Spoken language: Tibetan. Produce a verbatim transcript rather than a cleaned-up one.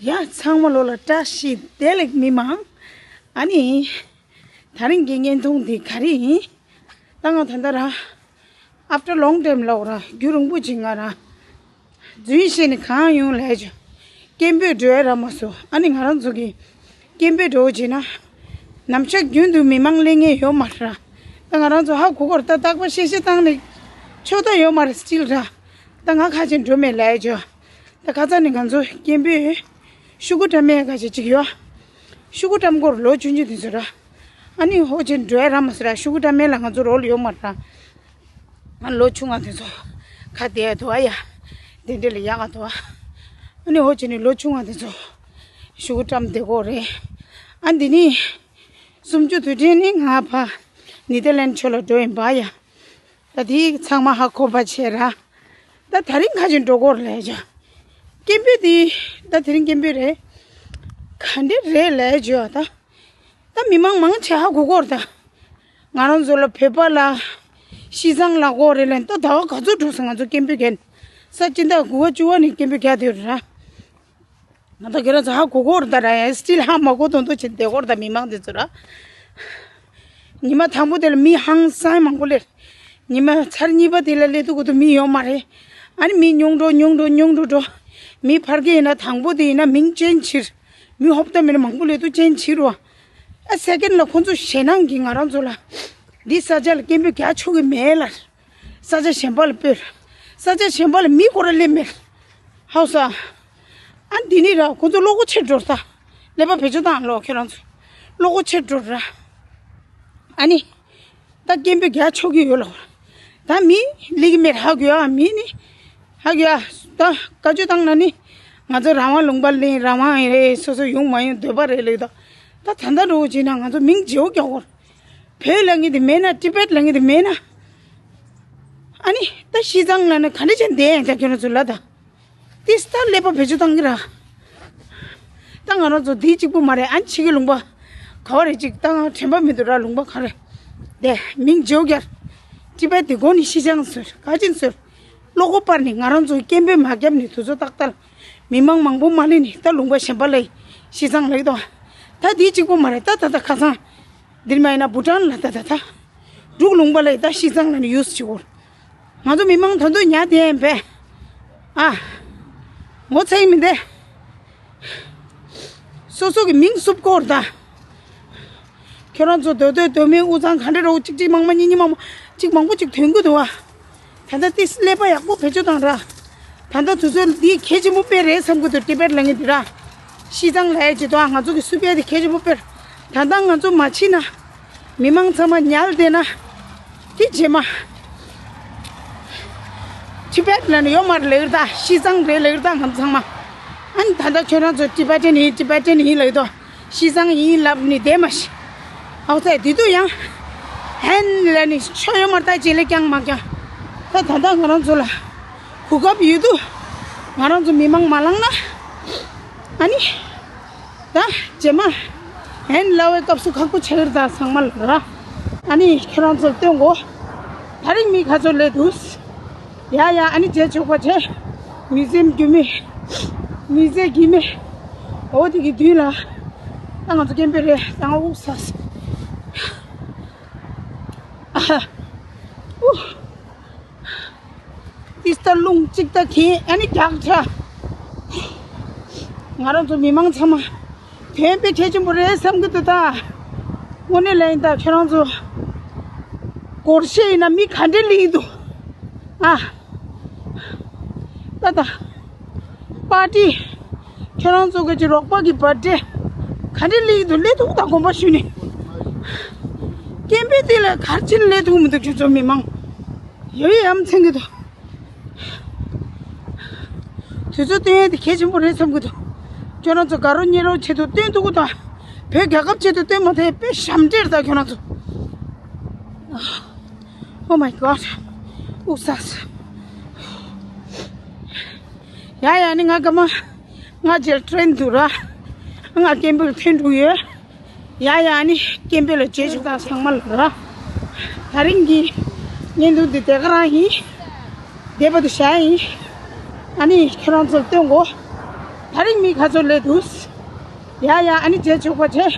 ཡ་ཚང་མ་ལོ་ལ་བཀྲ་ཤིས་བདེ་ལེགས། མི་མང་། ཨ་ནི། ད་རིང་གི་བརྙན་ཐུང་འདི་ག་རེ་ཡིན། ད་ང་ད་ལྟ་ར། after long time ལབ་ར། རྒྱུན་རིང་པོ་ཅིག་ང་ར། རྫུན་བཤད་ནི་གང་ཡོང་ལས་ཅོ། སྐད་འབོད་འགྲོ་ཡ་ར་མ་སོ། ཨ་ནི་ང་རང་ཚོ་གི་སྐད་འབོད་འགྲོ་བྱས་ན། ནམ་ཞག་རྒྱུན་དུ་མི་མང་སླེབས་མཁན་ཡོད་མ་ར། ད་ང་རང་ཚོ་ཧ་གོ་གོ་ར། ད་རྟག་པར་གཤེ་གཤེ་བཏང་ནི་ཆོག་ད་ཡོད་མ་ར། still ར། ད་ང་ཁ་ཆེ་འགྲོ་མེད་ལས་ཅོ། ད་ཁ་ཚ་ནི་ང་ཚོ་སྐད་འབོད་ཤུ་གུ་བཀྲམ་མེད་ཁ་ཆེ་ཅིག་ཡོད། ཤུ་གུ་བཀྲམ་སྐོར་ལོ་ཆུང་ཆུང་དེ་ཚོ་ར། ཨ་ནི་ཧོ་ཆེན་འགྲོ་ཡ་ར་མ་སི་ར། ཤུ་གུ་བཀྲམ་མེད་ལ་ང་ཚོ་རོལ་ཡོད་མ་ར། ང་ལོ་ཆུང་བ་དེ་ཚོ་ཁ་བདེ་འདུག་ཨ་ཡ། དེ་འདྲ་ལ་ཡག་ག་འདུག་ཨ། ཨ་ནི་ཧོ་ཆེན་ནི་ལོ་ཆུང་བ་དེ་ཚོ་ཤུ་གུ་བཀྲམ་བདེ་གོ་རེད། ཨ་འདི་ནི་སུམ་ཅུ་དུས་དྲན་ནི་ང་ཕ་ནི་ཐར་ལན་ཆོ་ལ་འགྲོ་ཡིན་པ་ཡ། ད་དེ་ཚང་མ་ཧ་གོ་བ་བྱས་ར། ད་ད་རིང་ཁ་ཆེ་འགྲོ་གོ་ར་ལས་ཅོ། སྐད་འབོད་དེ་ད་དེ་རིང་སྐད་འབོད་རེད། ག་འདྲ་རེད་ལས་ཅོ་ད། ད་མི་མང་མང་ཆེ་ཧ་གོ་གོ་ར་ད། ང་རང་ཚོ་ལ་བོད་པ་ལ་ཤི་ཚང་ལ་གོ་རེད་ལན། ད་ཟླ་བ་ག་ཚོད་འགྲོ་སོང་ང་ཚོ་སྐད་འབོད་རྒྱག་ས། སྤྱི་ཟླ་དགུ་པ་བཅུ་པ་ནས་སྐད་འབོད་རྒྱག་དེ་ར། ང་ད་ཁྱེད་རང་ཚོ་ཧ་གོ་གོ་ར་ད་ར། ཡང་still ཧ་མ་གོ་དོན་དོ་བྱེད་བསྡད་གོ་ར་ད། མི་མང་དེ་ཚོ་ར། ཉི་མ་དང་པོ་དེ་ལ་མི་ཧང་སང་མང་པོ་སླེབས། ཉི་མ་ཚར་གཉིས་པ་དེ་ལ་སླེབས་དུས་གོ་དུ་མི་ཡོད་མ་རེད། ཨ་ནི་མི་ཉུང་འགྲོ་ཉུང་འགྲོ་ཉུང་འགྲོ་འགྲོ། མི་ཕར་གི་ཡིན་ན་དང་པོ་དེ་ཡིན་ན་མིང་ཅན་ཕྱིར། མི་ཧོབ་ཏ་མི་ན་མང་པོ་སླེབས་དུས་ཅན་ཕྱིར་བ། ཨ་second ལ་ཁོང་ཚོ་ཞེད་སྣང་གིས་ང་རང་ཚོ་ལ་འདི་ས་ཆ་ལ་སྐད་འབོད་རྒྱག་ཆོག་གི་མེད་ལ། ས་ཆ་གཞན་པ་ལ་སྤོས། ས་ཆ་གཞན་པ་ལ་མི་ཁོ་ར་སླེབས་མེད། ཧའོ་ས། ཨ་འདི་ནི་ར་ཁོང་ཚོ་བློ་ཁོག་ཆེ་འགྲོ་ད། ཀླད་པ་བེད་སྤྱོད་བཏང་ལོ་ཁྱེད་རང་ཚོ། བློ་ཁོག་ཆེ་འགྲོ་ར། ཨ་ནི། ད་སྐད་འབོད་རྒྱག་ཆོག་གི་ཡོད་ལོ། ད་མི་ལིག་མེར་ཧ་གོ་ཡ། མི་ནི་ཧ་གོ་ཡ། ད་བཀའ་བརྒྱུད་བཏང་ན་ནི་ང་ཚོ་རང་དབང་ལུང་པ་ལེན། རང་དབང་ཡིན་རེད། སོ་སོ་ཡོང་མ་ཡོང་འདོད་པ་རེད་ལེགས། ད་ད་ད་ད་འགྲོ་བྱས་ན་ང་ཚོ་མིང་བརྗེ་བོ་རྒྱག་དགོས། བོད་ལབ་མཁན་དེ་མེད་ན། ཊི་བེཊ་ལབ་མཁན་དེ་མེད་ན། ཨ་ནི་ད་ཤི་ཚང་ལབ་ན་ག་འདྲ་བྱས་འདས་ཡང་ད་ཁྱོད་རང་ཚོ་ལ་ད། ཏིས་ད་ཀླད་པ་བེད་སྤྱོད་བཏང་གི་ར། ད་ང་རང་ཚོ་འདི་གཅིག་པུ་མ་རེད། ཨ་ནི་ཕྱི་གི་ལུང་པ་ག་བ་རེད་ཅིག་ད་ང་དྲན་པ་མི་འདུག་ར། ལུང་པ་ག་རེ། དེ་མིང་བརྗེ་བོ་རྒྱག་ཊི་བེཊ་དེ་གོ་ནི་ཤི་ཚང་ཟེར། ག་ཅིན་ཟེར། བློ་ཁོག་སྤར་ནི། ང་རང་ཚོ་སྐད་འབོད་མ་བརྒྱབ་ནི་དུས་ཚོད་ཏག་ཏག་ལ་མི་མང་མང་པོ་མ་སླེབས་ནི་ད་ལུང་པ་གཞན་པ་ལ་ཤི་ཚང་ལབ་ཀྱི་འདུག་ད་འདི་གཅིག་པུ་མ་རེད། ད་ད་ད་ཁ་སང་འདིར་མ་ཡིན་ན་བྷུ་ཊཱན་ལ་ད་ད་ད། འབྲུག་ལུང་པ་ལ་ད་ཤི་ཚང་ལ་ནི་ཡུས་བྱེད་དགོས། ང་ཚོ་མི་མང་ད་དུང་ཉར་བསྡད་ཡིན་པས། ཨ། ངོ་ཚ་ཡི་མི་འདི། སོ་སོ་གི་མིང་བསུབ་སྐོར་ད། ཁྱོད་རང་ཚོ་སྡོད་སྡོད་སྡོད་མིན་དབུས་གཙང་ག་འདྲ་རོ་གཅིག་གཅིག་མང་མང་གཉིས་གཉིས་མང་མང་གཅིག་མང་པོ་གཅིག་ཐོན་གི་འདུག་བ། ད་ལྟ་ཏིས་ཀླད་པ་ཡག་པོ་བེད་སྤྱོད་བཏང་ར། ད་ལྟ་དུས་ཚོད་འདི་གལ་ཆེན་པོ་དཔེ་རེད་བསམ་གི་འདུག་ཊི་བེཊ་ལབ་མཁན་འདི་ར། ཤི་ཚང་ལབ་ཡ་ཅིག་འདུག་ང་ཚོ་གི་བསུབ་ཡ་དེ་གལ་ཆེན་པོ་དཔེ་རེད། ད་ལྟ་ང་ཚོ་མ་ཕྱིན་ན། མི་མང་ཚང་མ་ཉལ་བསྡད་ན། དེ་རྗེས་མ། ཊི་བེཊ་ལབ་ནི་ཡོད་མ་རེད་ལབ་ཀྱི་རེད་ད། ཤི་ཚང་རེད་ལབ་ཀྱི་རེད་ད་ང་ཚོ་ཚང་མ། ཨ་ནི་ད་ལྟ་ཁྱོད་རང་ཚོ་ཊི་བེ་ཊན་ཡིན་ཊི་བེ་ཊན་ཡིན་ལབ་ཀྱི་འདུག་ཤི་ཚང་ཡིན་ལབ་ནི་བསྡད་མ་ཤི། ཨའོ་ཚེ་དེ་དུས་ཡང་། ཧན་ལབ་ནི་ཆོ་ཡོད་མ་རེད་ད། རྗེས་ལ་རྐྱང་མ་རྐྱང་། ད་ད་ལྟ་ང་རང་ཚོ་ལ་གོ་སྐབས་ཡོད་དུས་ང་རང་ཚོ་མི་མང་མ་ལངས་ན། ཨ་ནི། ད་རྗེས་མ་ཧན་ལབ་པའི་སྐབས་སུ་ཁག་པོ་ཆགས་ཀྱི་རེད་ད་ཚང་མ་ལ་ར། ཨ་ནི་ཁྱེད་རང་ཚོར་སྟོན་གོ། ད་རིང་མི་ག་ཚོད་སླེབས་འདུག་ཡ་ཡ། ཨ་ནི་རྗེས་ཆོག་པ་བྱས། མི་ཚེ་རྒྱུ་མེད། མི་ཚེ་རྒྱུ་མེད། འོ་དེ་གི་དུས་ལ། ད་ང་ཚོ་སྐད་འབོད་རེད། ད་ང་དབུགས་ཚ་སོང་། ཨ། ཨུ། ཏིས་ད་རླུང་གཅིག་ད་གིན་ཨ་ནི་རྒྱགས་ཆ། ང་རང་ཚོ་མི་མང་ཚང་མ་དོན་དཔེ་གལ་ཆེན་པོ་རེད་བསམ་གི་འདུག་ད། དངོས་གནས་ལ་ཡིན་ད་ཁྱོད་རང་ཚོ་སྒོར་གཞས་ཡིན་ན་མི་ག་འདྲས་ལེན་གྱི་འདུག་ཨ། ད་ད། པར་ཊི། ཁྱོད་རང་ཚོ་གི་ཅི་རོགས་པ་གི་བར་ཌེ་ག་འདྲས་ལེན་གྱི་འདུག་ལེན་ཐུབ་ད་དགོངས་པ་ཞུས་ནས། སྐད་འབོད་དེ་ལ་ག་རེ་བྱས་ནས་ལེན་ཐུབ་མི་འདུག་ཁྱོད་ཚོ་མི་མང་། ཡོད་ཡ་ཡ་མཚན་གྱི་འདུག་དུས་ཚོད་སྟོན་ཡས་དེ་གལ་ཆེན་པོ་རེད་བསམ་གྱི་འདུག་ཁྱོད་རང་ཚོ་དགའ་རོགས་མཉེས་རོགས་ཆེད་དུ་སྟོན་ཐུབ་ཀྱི་འདུག་བོད་རྒྱལ་ཁབ་ཆེད་དུ་སྟོན་མ་ཐུབ་ཡས་དཔེ་ཞབས་འདྲེན་རེད་ད་ཁྱོད་རང་ཚོ། Oh my god. དབུགས་ཚ་སོང་། ཡ་ཡ་ནི་ང་སྐར་མ་ལྔ་རྗེས་ཊེ་རེན་འདུག་ར། ང་སྐད་འབོད་ལ་ཐོན་འགྲོ་ཡོད། ཡ་ཡ་ནི་སྐད་འབོད་ལ་རྗེས་ཆོག་ད་ཚང་མ་ལ་ར། ད་རིང་གི་བརྙན་ཐུང་འདི་དེ་ག་རང་ཡིན། བདེ་པོ་དུ་བཞག་ཡིན། ཨ་ནི་ཁྱོད་རང་ཚོར་སྟོན་གོ། ད་རིང་མི་ག་ཚོད་སླེབས་འདུག་ཡ་ཡ། ཨ་ནི་རྗེས་ཆོག་པ་བྱེད།